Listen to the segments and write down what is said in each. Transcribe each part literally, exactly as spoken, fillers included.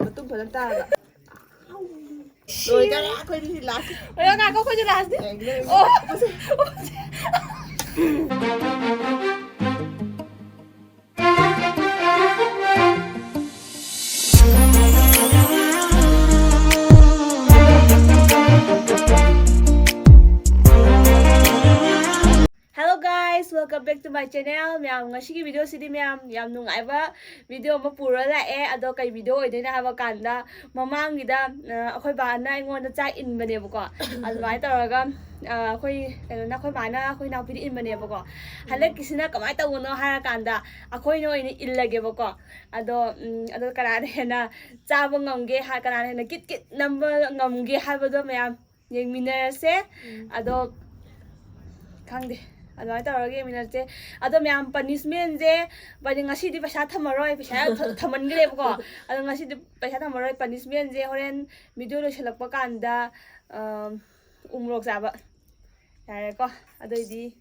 ꯃꯇꯨꯡ ꯐꯖꯅ ꯇꯥꯔꯒ꯫ ꯂꯣꯏꯗꯔꯦ, ꯑꯩꯈꯣꯏꯗꯤ ꯂꯥꯁ꯫ ꯑꯣ, ꯉꯥꯏꯈꯣ, ꯑꯩꯈꯣꯏꯁꯨ ꯂꯥꯁꯅꯤ꯫ ꯌꯦꯡꯒꯦ, ꯌꯦꯡꯒꯦ꯫ ꯑꯣ꯫ Hello guys, welcome back to my channel. ꯃꯌꯥꯝ, ꯉꯁꯤꯒꯤ video ꯁꯤꯗꯤ ꯃꯌꯥꯝ ꯌꯥꯝ ꯅꯨꯡꯉꯥꯏꯕ video ꯑꯃ ꯄꯨꯔ ꯂꯥꯛꯑꯦ꯫ ꯑꯗꯣ ꯀꯩ video ꯑꯣꯏꯗꯣꯏꯅꯣ ꯍꯥꯏꯕ ꯀꯥꯟꯗ, ꯃꯃꯥꯡꯒꯤꯗ, ꯑ, ꯑꯩꯈꯣꯏ ꯕꯥꯅ ꯑꯩꯉꯣꯟꯗ ꯆꯥꯛ ꯏꯟꯕꯅꯦꯕꯀꯣ꯫ ꯑꯗꯨꯃꯥꯏꯅ ꯇꯧꯔꯒ, ꯑ, ꯑꯩꯈꯣꯏ ꯀꯩꯅꯣꯅ, ꯑꯩꯈꯣꯏ ꯃꯥꯅ ꯑꯩꯈꯣꯏ ꯏꯅꯥꯎꯄꯤꯗ ꯏꯟꯕꯅꯦꯕꯀꯣ꯫ ꯍꯟꯗꯛꯀꯤꯁꯤꯅ ꯀꯃꯥꯏꯅ ꯇꯧꯕꯅꯣ ꯍꯥꯏꯔꯀꯥꯟꯗ, ꯑꯩꯈꯣꯏꯅ ꯑꯣꯏꯅ ꯏꯜꯂꯒꯦꯕꯀꯣ꯫ ꯑꯗꯣ, ꯎꯝ, ꯑꯗꯣ ꯀꯅꯥꯅ ꯍꯦꯟꯅ ꯆꯥꯕ ꯉꯝꯒꯦ ꯍꯥꯏ, ꯀꯅꯥꯅ ꯍꯦꯟꯅ ꯀꯤꯠ ꯀꯤꯠ ꯅꯝꯕ ꯉꯝꯒꯦ ꯍꯥꯏꯕꯗꯣ ꯃꯌꯥꯝ ꯌꯦꯡꯃꯤꯟꯅꯔꯁꯦ꯫ ꯎꯝ꯫ ꯑꯗꯣ ꯈꯪꯗꯦ, ꯑꯗꯨꯃꯥꯏꯅ ꯇꯧꯔꯒ ꯌꯦꯡꯃꯤꯟꯅꯔꯁꯦ꯫ ꯑꯗꯣ ꯃꯌꯥꯝ, punishment ꯁꯦ, ꯉꯁꯤꯗꯤ ꯄꯩꯁꯥ ꯊꯝꯃꯔꯣꯏ, ꯄꯩꯁꯥ ꯊ-, ꯊꯝꯃꯟꯈ꯭ꯔꯦꯕꯀꯣ꯫ ꯑꯗꯣ ꯉꯁꯤꯗꯤ ꯄꯩꯁꯥ ꯊꯝꯃꯔꯣꯏ, punishment ꯁꯦ ꯍꯣꯔꯦꯟ video ꯂꯣꯏꯁꯤꯜꯂꯛꯄ ꯀꯥꯟꯗ, ꯑꯝ, ꯎꯃꯣꯔꯣꯛ ꯆꯥꯕ꯫ ꯌꯥꯔꯦꯀꯣ? ꯑꯗꯨꯑꯣꯏꯗꯤ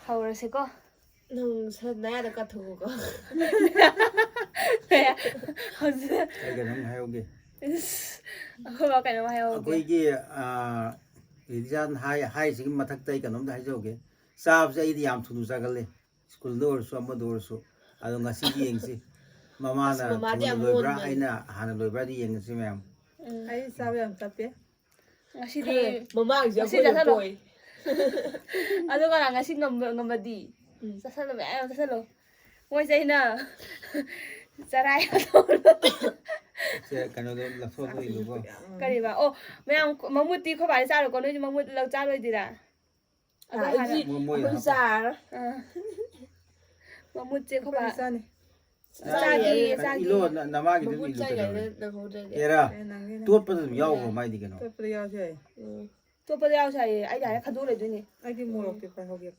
ꯍꯧꯔꯁꯦꯀꯣ꯫ ꯅꯪ ꯁ-, ꯅꯌꯥꯗ ꯀꯠꯊꯣꯛꯎꯀꯣ꯫ ꯍꯧꯖꯤꯛ ꯑꯩ ꯀꯩꯅꯣꯝ ꯍꯥꯏꯍꯧꯒꯦ꯫ ꯏꯁ, ꯑꯩꯈꯣꯏ ꯕꯥ ꯀꯩꯅꯣꯝ ꯍꯥꯏꯍꯧꯒꯦ꯫ ꯑꯩꯈꯣꯏꯒꯤ, ꯑ, ꯔꯤꯖꯥꯟ ꯍꯥꯏ-, ꯍꯥꯏꯔꯤꯁꯤꯒꯤ ꯃꯊꯛꯇ ꯑꯩ ꯀꯩꯅꯣꯝꯇ ꯍꯥꯏꯖꯍꯧꯒꯦ꯫ ꯆꯥꯕꯁꯦ ꯑꯩꯗꯤ ꯌꯥꯝ ꯊꯨꯅ ꯆꯥꯒꯜꯂꯦ꯫ ꯁ꯭ꯀꯨꯜꯗ ꯑꯣꯏꯔꯁꯨ, ꯑꯃꯗ ꯑꯣꯏꯔꯁꯨ꯫ ꯑꯗꯣ ꯉꯁꯤꯗꯤ ꯌꯦꯡꯁꯤ꯫ ꯃꯃꯥꯅ ꯑꯁ, ꯃꯃꯥꯗꯤ ꯊꯨꯅ ꯌꯥꯝ ꯂꯣꯏꯕ꯭ꯔꯥ, ꯃꯣꯟꯕꯅꯤ꯫ ꯑꯩꯅ ꯍꯥꯟꯅ ꯂꯣꯏꯕ꯭ꯔꯥꯗꯤ ꯌꯦꯡꯉꯁꯤ ꯃꯌꯥꯝ꯫ ꯎꯝ꯫ ꯑꯩ ꯆꯥꯕ ꯌꯥꯝ ꯇꯞꯄꯦ꯫ ꯉꯁꯤꯗꯤ, ꯈꯔ ꯃꯃꯥꯡꯁꯦ ꯉꯁꯤ ꯑꯩꯈꯣꯏꯅ ꯆꯥꯁꯜꯂꯣ꯫ ꯄꯣꯏ꯫ ꯑꯗꯣ ꯀꯅꯥ ꯉꯁꯤ ꯉꯝꯕ-, ꯉꯝꯃꯗꯤ? ꯎꯝ꯫ ꯆꯥꯁꯜꯂꯣ, ꯃꯌꯥꯝ ꯌꯥꯝ ꯆꯥꯁꯜꯂꯣ꯫ ꯃꯣꯏꯁꯦ ꯑꯩꯅ ꯆꯔꯥ ꯌꯥꯗꯧꯔꯣ? ꯁꯦ, ꯀꯩꯅꯣꯗꯣ ꯂꯧꯊꯣꯛꯑꯒ ꯏꯜꯂꯨꯀꯣ꯫ ꯀꯔꯤꯕ? ꯑꯣ, ꯃꯌꯥꯝ ꯃꯃꯨꯠꯇꯤ ꯑꯩꯈꯣꯏ ꯕꯥꯗꯤ ꯆꯥꯔꯣꯏꯀꯣ? ꯅꯣꯏꯗꯤ ꯃꯃꯨꯠ ꯂꯧ-, ꯆꯥꯔꯣꯏꯗꯣꯏꯔꯥ? ꯑꯗꯣ ꯑꯥ, ꯍꯥꯟꯅ ꯑꯩꯗꯤ ꯃꯣꯏ, ꯃꯣꯏ ꯑꯩꯈꯣꯏ ꯍꯥꯞꯄꯣ꯫ ꯆꯥꯔꯔꯣꯏ꯫ ꯑꯥ꯫ ꯃꯃꯨꯠꯁꯦ ꯑꯩꯈꯣꯏ ꯕꯥ ꯑꯩꯈꯣꯏꯗꯤ ꯆꯥꯅꯤ꯫ ꯆꯥꯒꯦ, ꯆꯥꯒꯦ꯫ ꯏꯜꯂꯣ, ꯅ-, ꯅꯃꯥꯒꯤꯗꯨ ꯃꯃꯨꯠ ꯏꯜꯂꯨ ꯆꯥꯏ ꯀꯩꯗꯧꯔꯒꯦ? ꯀꯥꯏꯅ ꯅꯪꯍꯧꯗ꯭ꯔꯗꯤ꯫ ꯑꯦꯔꯥ, ꯑꯦ, ꯅꯪꯒꯤꯅꯦ꯫ ꯇꯣꯠꯄꯗ ꯑꯗꯨꯝ ꯌꯥꯎꯈ꯭ꯔꯣ ꯃꯥꯏꯗꯤ ꯀꯩꯅꯣ꯫ ꯇꯣꯠꯄꯗ ꯌꯥꯎꯁꯦ ꯍꯥꯏꯌꯦ꯫ ꯎꯝ꯫ ꯇꯣꯠꯄꯗ ꯌꯥꯎꯁꯦ ꯍꯥꯏꯌꯦ, ꯑꯩꯗꯤ ꯍꯥꯏꯔꯦ ꯈꯟꯗꯣꯛꯑ ꯂꯩꯗꯣꯏꯅꯦ꯫ ꯑꯩꯗꯤ ꯃꯣꯔꯣꯛꯇꯤ ꯄꯥꯏꯍꯧꯒꯦ꯫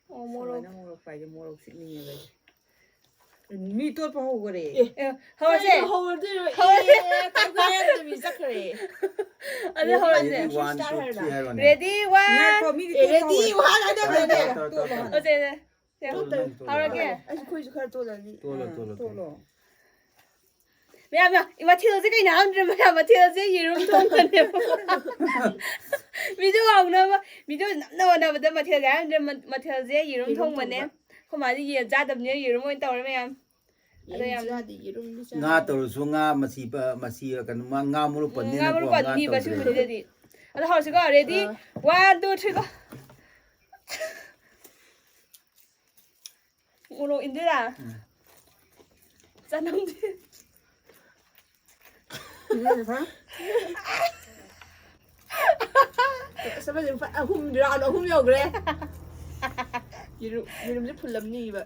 ꯑꯣ, ꯃꯣꯔꯣꯛ꯫ ꯁꯨꯃꯥꯏꯅ ꯃꯣꯔꯣꯛ ꯄꯥꯏꯁꯦ, ꯃꯣꯔꯣꯛ ꯁꯤꯠꯅꯤꯡꯉꯦꯕ ꯑꯩꯗꯤ꯫ ꯃꯤ ꯇꯣꯠꯄ ꯍꯧꯈꯔꯦ꯫ ꯑꯦ, ꯍꯧꯔꯁꯦ꯫ ꯀꯩꯅꯣ ꯍꯧꯔꯗꯣꯏꯔꯣ? ꯍꯧꯔꯁꯦ꯫ ꯑꯦ, ꯀꯩꯝ ꯀꯥꯏꯔꯝꯗ ꯃꯤ ꯆꯠꯈ꯭ꯔꯦ꯫ ꯑꯗꯨ ꯍꯧꯔꯁꯦ꯫ Ready, one, two, three ꯍꯥꯏꯔꯣꯅꯦ꯫ Ready, one꯫ ꯉꯥꯏꯈꯣ, ꯃꯤꯗꯤ ꯑꯦ, ꯇꯣꯠꯄ ready, ꯍꯧꯔꯦ꯫ One ꯍꯥꯏꯗꯕ꯭ꯔꯅꯦ? ꯇꯣꯠꯂꯣ, ꯇꯣꯠꯂꯣ, ꯇꯣꯠꯂꯣ꯫ ꯍꯧꯔꯁꯦ, ꯍꯧꯔꯁꯦ꯫ ꯇꯣꯠꯂꯣ, ꯅꯪ ꯇꯣꯠꯂꯣ꯫ ꯍꯧꯔꯒꯦ꯫ ꯑꯩꯁꯨ ꯑꯩꯈꯣꯏꯁꯨ ꯈꯔ ꯇꯣꯠꯂꯅꯤ꯫ ꯇꯣꯠꯂꯣ, ꯑꯥ, ꯇꯣꯠꯂꯣ, ꯇꯣꯠꯂꯣ꯫ ꯇꯣꯠꯂꯣ꯫ ꯃꯌꯥꯝ, ꯃꯌꯥꯝ, ꯃꯊꯦꯜꯁꯦ ꯀꯩꯅꯣ ꯍꯥꯏꯔꯝꯗ꯭ꯔꯦ, ꯃꯌꯥꯝ, ꯃꯊꯦꯜꯁꯦ ꯌꯦꯔꯨꯝ ꯊꯣꯡꯕꯅꯦꯕ꯫ ꯚꯤꯗꯤꯑꯣ ꯍꯥꯎꯅꯕ, ꯚꯤꯗꯤꯑꯣ ꯅꯝꯅꯕ ꯍꯣꯠꯅꯕꯗ ꯃꯊꯦꯜꯁꯦ ꯍꯥꯏꯔꯝꯗ꯭ꯔꯦ, ꯃ-, ꯃꯊꯦꯜꯁꯦ ꯌꯦꯔꯨꯝ ꯌꯦꯔꯨꯝ ꯊꯣꯡꯕꯅꯦ꯫ ꯊꯣꯡꯕ꯫ ꯑꯩꯈꯣꯏ ꯃꯥꯗꯤ ꯌꯦꯟ ꯆꯥꯗꯕꯅꯤꯅ ꯌꯦꯔꯨꯝ ꯑꯣꯏꯅ ꯇꯧꯔꯦ ꯃꯌꯥꯝ꯫ ꯑꯗꯣ ꯌꯦꯟ ꯌꯥꯝ ꯆꯥꯗꯦ, ꯌꯦꯔꯨꯝꯗꯤ ꯆꯥꯏ꯫ ꯉꯥ ꯇꯧꯔꯁꯨ ꯉꯥ ꯃꯆꯤ ꯄ-, ꯃꯆꯤ, ꯀꯩꯅꯣ, ꯃ-, ꯉꯥ ꯃꯔꯨ ꯎꯝ, ꯉꯥ ꯄꯟꯅꯤꯅꯀꯣ, ꯃꯔꯨ ꯉꯥ ꯄꯟꯅꯤꯕ ꯇꯧꯗ꯭ꯔꯦ꯫ ꯁꯤꯒꯨꯝꯕꯁꯤꯗꯗꯤ꯫ ꯑꯗꯣ ꯍꯧꯔꯁꯤꯀꯣ, ready? ꯑꯥ꯫ One, two, three, go. ꯃꯣꯔꯣꯛ ꯏꯟꯗꯣꯏꯔꯥ? ꯎꯝ꯫ ꯆꯅꯝꯗꯤ? ꯎꯝ, ꯍꯥ? ꯑꯁ, ꯑꯃꯁꯦ ꯐ-, ꯑꯍꯨꯝ, round ꯑꯍꯨꯝ ꯌꯧꯈ꯭ꯔꯦ꯫ ꯌꯦꯔꯨꯝ, ꯌꯦꯔꯨꯝꯁꯦ ꯐꯨꯜꯂꯝꯅꯤꯕ꯫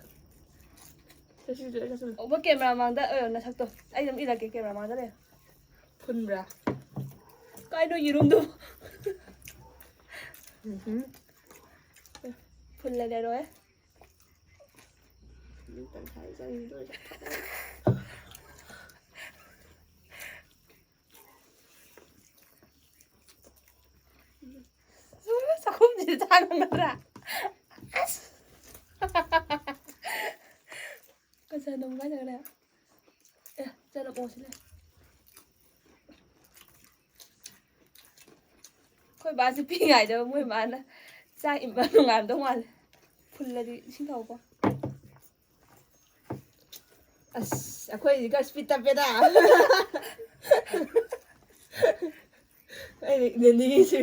ꯆꯠꯁꯤ, ꯆꯠꯁꯤ, ꯆꯠꯁꯤ꯫ ꯑꯣ, ꯃꯣꯏ camera ꯃꯥꯡꯗ, ꯑ, ꯅꯁꯛꯇꯣ꯫ ꯑꯩ ꯑꯗꯨꯝ ꯏꯜꯂꯛꯀꯦ camera ꯃꯥꯡꯗ ꯂꯩꯌꯨ꯫ ꯐꯨꯟꯕ꯭ꯔꯥ? ꯀꯥꯏꯅꯣ ꯌꯦꯔꯨꯝꯗꯣ? ꯎꯝꯍꯨꯝ꯫ ꯐꯨꯜꯂꯦ ꯂꯩꯔꯣꯏ꯫ ꯃꯤ ꯇꯪꯈꯥꯏ ꯆꯪꯈꯤꯗꯣꯔꯦ꯫ ꯆꯥꯛꯈꯨꯝꯁꯤꯗ ꯆꯥ ꯉꯝꯒꯗ꯭ꯔꯥ? ꯑꯁ! ꯀꯆꯥ ꯅꯣꯡ ꯀꯥꯏ ꯆꯠꯈ꯭ꯔꯦ? ꯑꯦ, ꯆꯠꯂꯣ, ꯑꯣ, ꯁꯤ ꯂꯩ꯫ ꯑꯩꯈꯣꯏ ꯕꯥꯁꯦ ꯄꯤꯛꯏꯉꯩꯗ ꯃꯣꯏ ꯃꯥꯅ ꯆꯥꯛ ꯏꯟꯕ ꯅꯨꯡꯉꯥꯏꯔꯝꯗꯧ ꯃꯥꯜꯂꯦ꯫ ꯐꯨꯜꯂꯗꯤ ꯏꯁꯤꯡ ꯊꯥꯎꯀꯣ꯫ ꯑꯁ, ꯑꯩꯈꯣꯏꯗꯤ ꯈꯔ speed ꯇꯞꯄꯦꯗ꯫ ꯑꯩꯗꯤ ꯏꯟꯖꯟꯅꯤꯡꯉꯤꯁꯦ꯫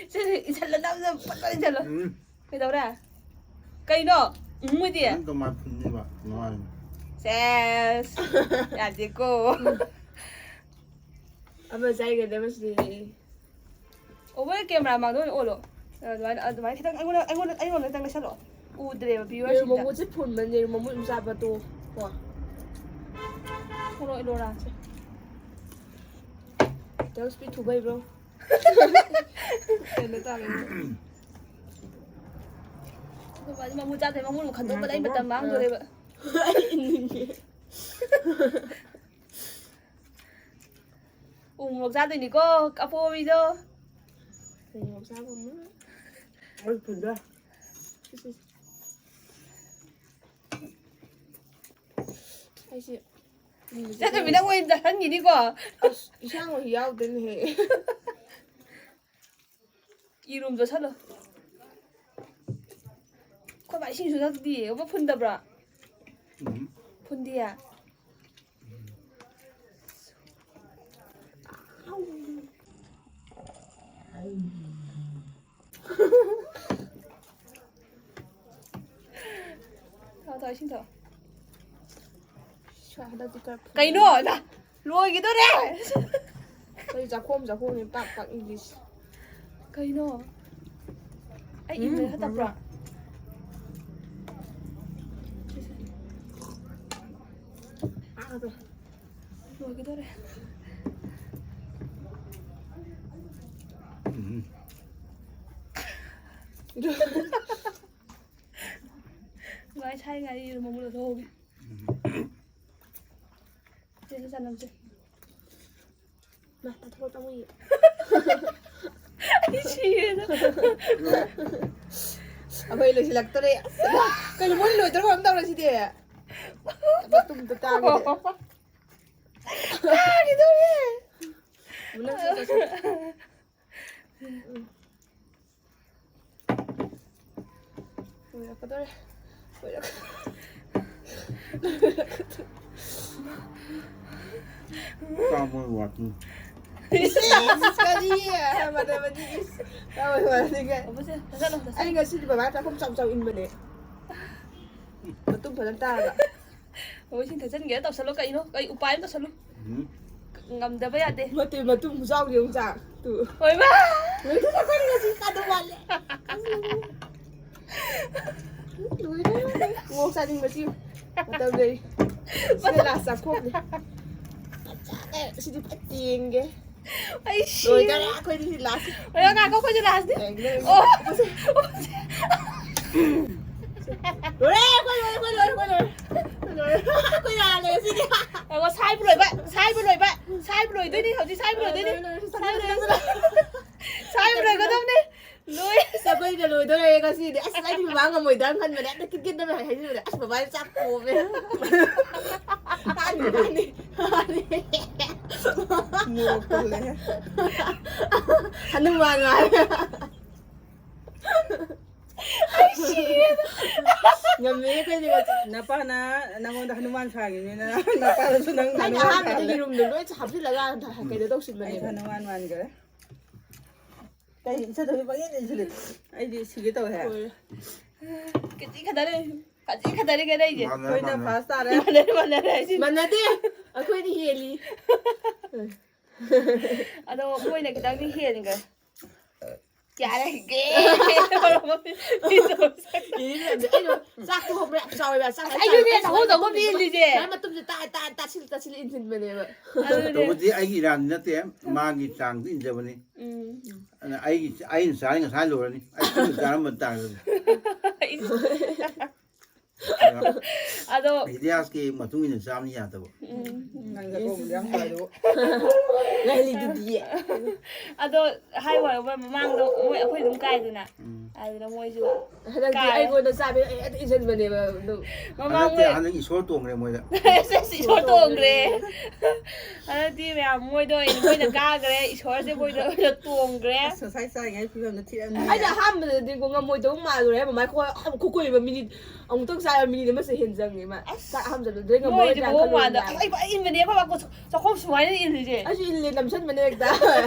ꯏꯆꯜ, ꯏꯟꯁꯜꯂꯣ, ꯅꯝ, ꯅꯝ, ꯐꯠ, ꯐꯠ ꯏꯟꯁꯜꯂꯣ꯫ ꯎꯝ꯫ ꯀꯩꯗꯧꯔꯦ? ꯀꯩꯅꯣ? ꯎꯝ, ꯃꯣꯏꯗꯤ? ꯅꯪ ꯀꯃꯥꯏ ꯐꯨꯝꯅꯤꯕ? ꯅꯨꯡꯉꯥꯏꯅꯤ꯫ ꯁꯦꯁ꯫ ꯌꯥꯗꯦꯀꯣ꯫ ꯑꯃ ꯆꯥꯏꯒꯗꯕꯁꯤꯗꯤ꯫ ꯑꯣ, ꯃꯣꯏ camera ꯃꯥꯡꯗ ꯑꯣꯏꯅ ꯑꯣꯜꯂꯣ꯫ ꯑꯗꯨꯃꯥꯏꯅ, ꯑꯗꯨꯃꯥꯏꯅ ꯈꯤꯇꯪ ꯑꯩꯉꯣꯟꯗ, ꯑꯩꯉꯣꯟꯗ, ꯑꯩꯉꯣꯟꯗ ꯈꯤꯇꯪ ꯂꯩꯁꯜꯂꯣ꯫ ꯎꯗ꯭ꯔꯦꯕ ꯌꯦꯔꯨꯝ viewers ꯁꯤꯡꯗ꯫ ꯃꯃꯨꯠꯁꯦ ꯐꯨꯟꯕꯅꯦ, ꯌꯦꯔꯨꯝ ꯃꯃꯨꯠ ꯑꯗꯨꯝ ꯆꯥꯕ ꯇꯣꯛꯑꯣ꯫ ꯀꯣ꯫ ꯊꯣꯛꯂꯛꯑꯣ, ꯏꯂꯣꯔꯥꯁꯦ꯫ ꯈꯤꯇꯪ speed ꯊꯨꯕ ꯍꯩꯕ꯭ꯔꯣ? ꯀꯩꯅꯣ ꯇꯥꯔꯦ꯫ ꯑꯩꯈꯣꯏ ꯕꯥꯗꯤ ꯃꯃꯨꯠ ꯆꯥꯗ꯭ꯔꯦ, ꯃꯃꯨꯠ ꯑꯃꯨꯛ ꯈꯟꯗꯣꯛꯄꯗ ꯑꯩ ꯃꯇꯝ ꯃꯥꯡꯗꯣꯔꯦꯕ꯫ ꯑꯩ ꯏꯅꯤꯡꯉꯦ꯫ ꯎ ꯃꯣꯔꯣꯛ ꯆꯥꯗꯣꯏꯅꯤꯀꯣ, ꯑꯄꯣꯝꯕꯤꯗꯣ꯫ ꯎ ꯃꯣꯔꯣꯛ ꯆꯥꯕ ꯑꯃ꯫ ꯃꯣꯏ ꯐꯨꯟꯗꯣ꯫ ꯁꯤ, ꯁꯤ, ꯁꯤ꯫ ꯑꯩꯁꯦ ꯆꯠꯇꯕꯤ ꯅꯪ ꯑꯣꯏꯅ ꯆꯠꯍꯟꯈꯤꯅꯤꯀꯣ꯫ ꯑꯁ, ꯏꯟꯁꯥꯡ ꯑꯣꯏ ꯌꯥꯎꯗꯣꯏꯅꯦꯍꯦ꯫ ꯌꯦꯔꯨꯝ ꯆꯥꯁꯜꯂꯣ꯫ ꯑꯩꯈꯣꯏ ꯕꯥ ꯏꯁꯤꯡꯁꯨ ꯊꯛꯇꯤꯌꯦ꯫ ꯑꯣꯕ ꯐꯨꯟꯗꯕ꯭ꯔꯥ? ꯎꯝ꯫ ꯐꯨꯟꯗꯤꯌꯦ? ꯊꯛꯑꯣ, ꯊꯛꯑꯣ, ꯏꯁꯤꯡ ꯊꯛꯑꯣ꯫ ꯁ꯭ꯋꯥ, ꯍꯟꯗꯛꯇꯤ ꯈꯔ ꯐꯨ-, ꯀꯩꯅꯣ? ꯂꯣꯏꯒꯤꯗꯣꯔꯦ! ꯑꯩ ꯆꯥꯛꯈꯣꯝ, ꯆꯥꯛꯈꯣꯝꯅꯦ ꯄꯥꯛ ꯄꯥꯛ ꯏꯜꯂꯤꯁꯦ꯫ ꯀꯩꯅꯣ? ꯑꯩ ꯏꯟꯕ ꯎꯝ, ꯍꯟꯗꯛꯄ꯭ꯔꯣ? ꯂꯣꯏꯒꯤꯗꯣꯔꯦ꯫ ꯎꯝ꯫ ꯉꯥꯏ ꯁꯥꯏ ꯉꯥꯏ ꯌꯦꯔꯨꯝ ꯑꯃꯨꯛ ꯂꯧꯊꯣꯛꯍꯧꯒꯦ꯫ ꯁꯤꯗ ꯆꯅꯝꯁꯦ꯫ ꯃꯥ, ꯇꯥꯊꯣꯛꯑꯣ, ꯇꯥꯃꯣ ꯌꯦ꯫ ꯑꯩ ꯁꯤꯔꯦꯗ꯫ ꯑꯩꯈꯣꯏ ꯂꯣꯏꯁꯤꯜꯂꯛꯇꯣꯔꯦ꯫ ꯑꯁ, ꯀꯩꯅꯣ, ꯃꯣꯏ ꯂꯣꯏꯗꯣꯔꯕ ꯀꯩꯅꯣꯝ ꯇꯧꯔꯦ ꯁꯤꯗꯤ꯫ ꯃꯇꯨꯝꯗꯣ ꯇꯥꯒꯦ꯫ ꯇꯥꯒꯦ ꯇꯧꯔꯦ꯫ ꯃꯨꯂꯪ ꯆꯠ ꯆꯠ꯫ ꯎꯝ꯫ ꯂꯣꯏꯔꯛꯀꯗꯧꯔꯦ꯫ ꯂꯣꯏꯔꯛ-, ꯆꯥꯝꯃ ꯋꯥꯠꯂꯤ꯫ ꯏꯁ, ꯀꯔꯤ? ꯃꯇꯝ ꯑꯅꯤꯒꯤ ꯆꯥꯝꯃ ꯋꯥꯠꯂꯤ ꯀꯥꯏ꯫ ꯑꯃꯁꯦ, ꯐꯖꯅ ꯑꯝꯇ ꯑꯩ ꯉꯁꯤꯗꯤ ꯕꯕꯥ ꯆꯥꯛꯈꯨꯝ ꯆꯥꯎ ꯆꯥꯎ ꯏꯟꯕꯅꯦ꯫ ꯃꯇꯨꯝ ꯐꯖꯅ ꯇꯥꯔꯒ꯫ ꯑꯣ, ꯏꯁꯤꯡ ꯊꯛꯆꯟꯒꯦ ꯇꯧꯁꯜꯂꯣ꯫ ꯀꯩꯅꯣ? ꯀꯩ ꯎꯄꯥꯏ ꯑꯃ ꯇꯧꯁꯜꯂꯨ꯫ ꯎꯝ꯫ ꯉꯝꯗꯕ ꯌꯥꯗꯦ꯫ ꯃꯇꯨꯝ, ꯃꯇꯨꯝ ꯈꯨꯆꯥꯎꯗꯤ ꯑꯃꯨꯛ ꯆꯥ-, ꯇꯨ꯫ ꯍꯣꯏ, ꯃꯥ! ꯂꯣꯏꯗꯣꯔꯦ, ꯑꯩꯈꯣꯏꯅ ꯉꯁꯤ ꯀꯥꯗꯧ ꯋꯥꯠꯂꯦ꯫ ꯂꯣꯏꯗꯣꯔꯦ꯫ ꯉꯣꯛ ꯆꯥꯅꯤꯡꯕꯁꯤ ꯃꯇꯝ ꯂꯩ꯫ ꯁꯤꯅ ꯂꯥꯁ ꯆꯥꯛꯈꯣꯝꯅꯦ꯫ ꯐꯖꯔꯦ꯫ ꯁꯤꯗꯤ ꯐꯠ ꯌꯦꯡꯒꯦ꯫ ꯑꯩ ꯁꯤꯔꯦ꯫ ꯂꯣꯏꯗꯣꯔꯦ, ꯑꯩꯈꯣꯏꯗꯤ ꯁꯤ ꯂꯥꯁ꯫ ꯑꯣ, ꯉꯥꯏꯈꯣ, ꯑꯩꯈꯣꯏꯁꯨ ꯂꯥꯁꯅꯦ꯫ ꯌꯦꯡꯒꯦ, ꯌꯦꯡꯒꯦ꯫ ꯑꯣ, ꯑꯣ, ꯁꯦ꯫ ꯂꯣꯏꯔꯦ, ꯑꯩꯈꯣꯏ ꯂꯣꯏꯔꯦ, ꯑꯩꯈꯣꯏ ꯂꯣꯏꯔꯦ, ꯑꯩꯈꯣꯏ ꯂꯣꯏꯔꯦ꯫ ꯑꯩꯈꯣꯏ ꯂꯣꯏꯔꯦ꯫ ꯑꯩꯈꯣꯏ ꯂꯥꯜꯂꯦ ꯉꯁꯤꯗꯤ꯫ ꯑꯉꯣ, ꯁꯥꯏꯕ ꯂꯣꯏꯕ, ꯁꯥꯏꯕ ꯂꯣꯏꯕ, ꯁꯥꯏꯕ ꯂꯣꯏꯗꯣꯏꯅꯤ, ꯍꯧꯖꯤꯛ ꯁꯥꯏꯕ ꯂꯣꯏꯗꯣꯏꯅꯤ꯫ ꯂꯣꯏꯔꯦ, ꯂꯣꯏꯔꯦ, ꯁꯥꯏꯕ ꯂꯣꯏꯔꯦ꯫ ꯁꯥꯏꯕ ꯂꯣꯏꯒꯗꯕꯅꯦ꯫ ꯂꯣꯏ꯫ ꯑꯁ, ꯑꯩꯈꯣꯏꯅ ꯂꯣꯏꯗꯣꯔꯦ ꯉꯁꯤꯗꯤ꯫ ꯑꯁ, ꯑꯩꯗꯤ ꯕꯕꯥ ꯉꯝꯃꯣꯏꯗ꯭ꯔꯥ ꯈꯟꯕꯅꯦ꯫ ꯑꯗ ꯀꯤꯠ ꯀꯤꯠ ꯍꯥꯏꯖꯤꯟꯕꯅꯦ꯫ ꯑꯁ, ꯕꯕꯥꯁꯦ ꯆꯥꯛ ꯄꯣꯝꯃꯦ꯫ ꯍꯥꯟꯅ ꯃꯥꯅꯤ, ꯃꯥꯅꯤ꯫ ꯃꯣꯔꯣꯛ ꯄꯜꯂꯦ꯫ ꯍꯅꯨꯃꯥꯟ ꯃꯥꯜꯂꯦ꯫ ꯉꯝꯃꯦ ꯑꯩꯈꯣꯏꯗꯤ꯫ ꯅꯄꯥꯅ ꯅꯪꯉꯣꯟꯗ ꯍꯅꯨꯃꯥꯟ ꯁꯥꯈꯤꯕꯅꯤꯅ ꯅꯄꯥꯗꯁꯨ ꯅꯪ ꯑꯩꯅ ꯍꯅꯨꯃꯥꯟ ꯑꯍꯥꯟꯕꯗ ꯁꯥꯍꯜꯂꯦ꯫ ꯌꯦꯔꯨꯝꯗꯣ ꯂꯣꯏ ꯍꯥꯞꯆꯤꯜꯂꯒ ꯀꯩꯅꯣ ꯑꯩ ꯇꯧꯁꯤꯟꯕꯅꯦꯕ꯫ ꯍꯅꯨꯃꯥꯟ ꯃꯥꯟꯈꯔꯦ꯫ ꯀꯩ ꯏꯆꯟ ꯊꯣꯏꯕꯤ ꯄꯪꯌꯦꯠ ꯌꯦꯠꯁꯤꯜꯂꯤ? ꯑꯩꯗꯤ ꯁꯤꯒꯦ ꯇꯧꯋꯦ꯫ ꯍꯣꯏ꯫ ꯈꯖꯤꯛ ꯈꯛꯇꯅꯦ, ꯈꯖꯤꯛ ꯈꯛꯇꯅꯦ ꯈꯦꯠꯅꯩꯁꯦ꯫ ꯃꯥꯟꯅꯔꯦ, ꯑꯩꯈꯣꯏꯅ ꯃꯥꯟꯅꯔꯦ꯫ First ꯇꯥꯔꯦ꯫ ꯃꯥꯟꯅꯔꯦ, ꯃꯥꯟꯅꯔꯦ ꯍꯥꯏꯁꯦ꯫ ꯃꯥꯟꯅꯗꯦ, ꯑꯩꯈꯣꯏꯅ ꯍꯦꯜꯂꯤ꯫ ꯑꯗꯣ ꯃꯣꯏꯅ ꯈꯤꯇꯪꯗꯤ ꯍꯦꯟꯈ꯭ꯔꯦ꯫ ꯌꯥꯔꯦ, ꯒꯦ꯫ ꯏꯅꯦ, ꯑꯩꯅ ꯆꯥꯛꯇꯣ ꯍꯣꯕ꯭ꯔꯥ ꯌꯥꯝ ꯆꯥꯎꯋꯦꯕ, ꯆꯥꯛ ꯌꯥꯝ ꯑꯩꯁꯨꯅꯦ, ꯆꯥꯎꯋꯦꯕ꯫ ꯆꯥꯛꯈꯨꯝ ꯆꯥꯛꯈꯨꯝ ꯏꯜꯂꯤꯁꯦ꯫ ꯁꯨꯃꯥꯏꯅ ꯃꯇꯨꯝꯁꯦ ꯇꯥ-, ꯇꯥ-, ꯇꯥꯁꯤꯜ-, ꯇꯥꯁꯤꯜ ꯏꯟꯁꯤꯟꯕꯅꯦꯕ꯫ ꯑꯗꯨꯅꯦ꯫ ꯇꯧꯕꯗꯤ ꯑꯩꯒꯤ ꯏꯔꯥꯟꯗꯤ ꯅꯠꯇꯦ, ꯃꯥꯒꯤ ꯆꯥꯡꯗ ꯏꯟꯖꯕꯅꯤ꯫ ꯎꯝ꯫ ꯑꯗꯨꯅ ꯑꯩꯒꯤ, ꯑꯩꯅ ꯆꯥꯔꯤ ꯉꯁꯥꯏ ꯂꯣꯏꯔꯅꯤ꯫ ꯑꯩ ꯄꯨꯟꯅ ꯆꯥꯔꯝꯕ ꯇꯥꯔꯒꯗꯤ꯫ ꯑꯗꯣ ꯏꯇꯤꯍꯥꯁꯀꯤ ꯃꯇꯨꯡ ꯏꯟꯅ ꯆꯥꯕꯅ ꯌꯥꯗꯕ꯫ ꯎꯝ꯫ ꯅꯪ ꯆꯥꯛꯈꯨꯝꯗꯤ ꯌꯥꯝ ꯐꯔꯦ꯫ ꯂꯩꯔꯤꯗꯨꯗꯤ꯫ ꯑꯗꯣ ꯍꯥꯏ ꯋꯥꯅꯦ, ꯃꯣꯏ ꯃꯃꯥꯡꯗꯣ ꯃꯣꯏ ꯑꯩꯈꯣꯏ ꯑꯗꯨꯝ ꯀꯥꯏꯗꯅ꯫ ꯎꯝ꯫ ꯑꯗꯨꯅ ꯃꯣꯏꯁꯨ ꯍꯟꯗꯛꯇꯤ ꯀꯥꯔꯦ꯫ ꯑꯩꯉꯣꯟꯗ ꯆꯥꯕ ꯑꯩ ꯑꯗꯨꯝ ꯏꯟꯁꯤꯟꯕꯅꯦꯕ ꯑꯗꯨꯝ꯫ ꯃꯃꯥꯡ ꯍꯟꯗꯛꯇꯤ, ꯃꯣꯏ ꯍꯟꯗꯛ ꯏꯁꯣꯔ ꯇꯣꯡꯈ꯭ꯔꯦ ꯃꯣꯏꯗ꯫ ꯏꯁꯣꯔ ꯇꯣꯡꯈ꯭ꯔꯦ꯫ ꯍꯟꯗꯛꯇꯤ ꯃꯌꯥꯝ ꯃꯣꯏꯗ ꯑꯣꯏꯅ ꯃꯣꯏꯅ ꯀꯥꯈ꯭ꯔꯦ, ꯏꯁꯣꯔꯁꯦ ꯃꯣꯏꯗ ꯑꯣꯏꯅ ꯇꯣꯡꯈ꯭ꯔꯦ꯫ ꯑꯁ, ꯉꯁꯥꯏ ꯆꯥꯔꯤꯉꯩ ꯐꯤꯕꯝꯗ ꯊꯤꯔꯝꯅꯤ꯫ ꯑꯩꯗꯤ ꯑꯍꯥꯟꯕꯗꯗꯤꯀꯣ ꯉꯝꯃꯣꯏꯗꯧ ꯃꯥꯜꯂꯨꯔꯦ, ꯃꯃꯥꯏ ꯈꯨ-, ꯈꯨꯀꯨꯏ ꯑꯃ ꯃꯤꯅꯤꯠ ꯑꯃꯨꯛꯇꯪ ꯆꯥꯏꯕ ꯃꯤꯅꯤꯠ ꯑꯃꯁꯦ ꯍꯦꯟ ꯆꯪꯉꯦ ꯃꯥ꯫ ꯑꯁ, ꯆꯥꯛ ꯑꯍꯥꯟꯕꯗ ꯂꯣꯏ ꯉꯝꯃꯔꯣꯏ ꯃꯣꯏꯗꯤ ꯀꯥꯏꯅ ꯃꯑꯣꯡ ꯈꯜꯂꯨꯔꯦ ꯃꯥꯟꯗ ꯍꯥꯏꯕ꯫ ꯑꯩ ꯐꯖꯅ ꯏꯟꯕꯅꯦ, ꯑꯩꯈꯣꯏ ꯕꯥ ꯆꯥꯛꯈꯨꯝ ꯁꯨꯃꯥꯏꯅ ꯏꯜꯂꯤꯁꯦ꯫ ꯑꯩꯁꯨ ꯏꯜꯂꯦ, ꯅꯝꯁꯟꯕꯅꯦ ꯍꯦꯛꯇ꯫